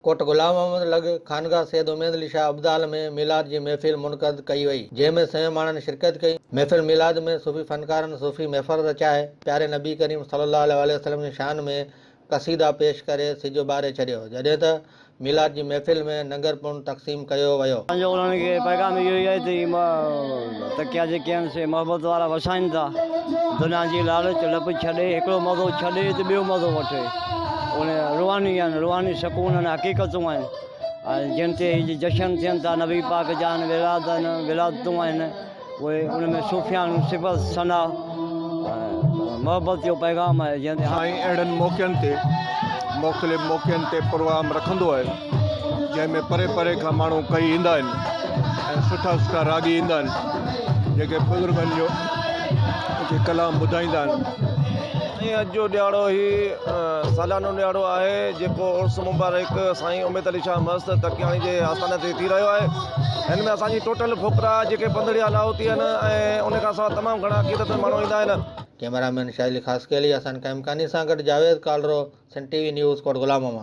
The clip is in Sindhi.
ڪوٽ غلام محمد لڳ خانگاهه سيد اميد علي شاهه ابدال ۾ ميلاد جي محفل منعقد ڪئي وئي، جنهن ۾ سوين ماڻهن شرڪت ڪئي. محفل ميلاد ۾ صوفي فنڪارن صوفي محفل رچائي پياري نبي ڪريم صلي الله عليه واٰله وسلم جي شان ۾ قصيدا پيش ڪري سج اڀاري ڇڏيو، جڏهن ته ميلاد جي محفل ۾ ننگر پڻ تقسيم ڪيو ويو. اسان جو انهن کي پيغام اهو ئي آهي ته هي تڪيا جيڪي آهن سي محبت وارا وسائين ٿا. دنيا جي لالچ لپ ڇڏي هڪڙو مزو ڇڏي ته ٻيو مزو وٺي. ان روحاني آهن، روحاني سڪون آهن، حقيقتون آهن ۽ جن تي هي جشن ٿين ٿا نبي پاڪ جا آهن، ولاد آهن، ولادتون آهن. اهي ان ۾ صوفياڻو صفت ثنا ۽ محبت جو پيغام آهي جنهن تي. سائين اهڙن موقعن تي مختلف موقعن تي پروگرام رکندو آهي جنهن ۾ پري پري کان ماڻهو ڪهي ايندا آهن ۽ سٺا سٺا راڳي ايندا آهن جيڪي بزرگن جو اچي ڪلام ٻڌائيندا آهن. سائين اڄ جو ڏهاڙو هي ساليانو ڏهاڙو آهي جيڪو عرس مبارڪ سائين اميد علي شاهه مست تڪياڻي جي آستاني تي ٿي رهيو آهي. هن ۾ اسان جي ٽوٽل ڦوڪرا جيڪي پنڌڙيا لاهوتي آهن ۽ ان کان سواء تمام گهڻا عقيدتمند ماڻهو ايندا آهن. ڪئميرا مين شاهلي خاصخيلي، حسن قائمخاني سان گڏ Javed Kalro, Sindh T V news, Kot Ghulam Muhammad.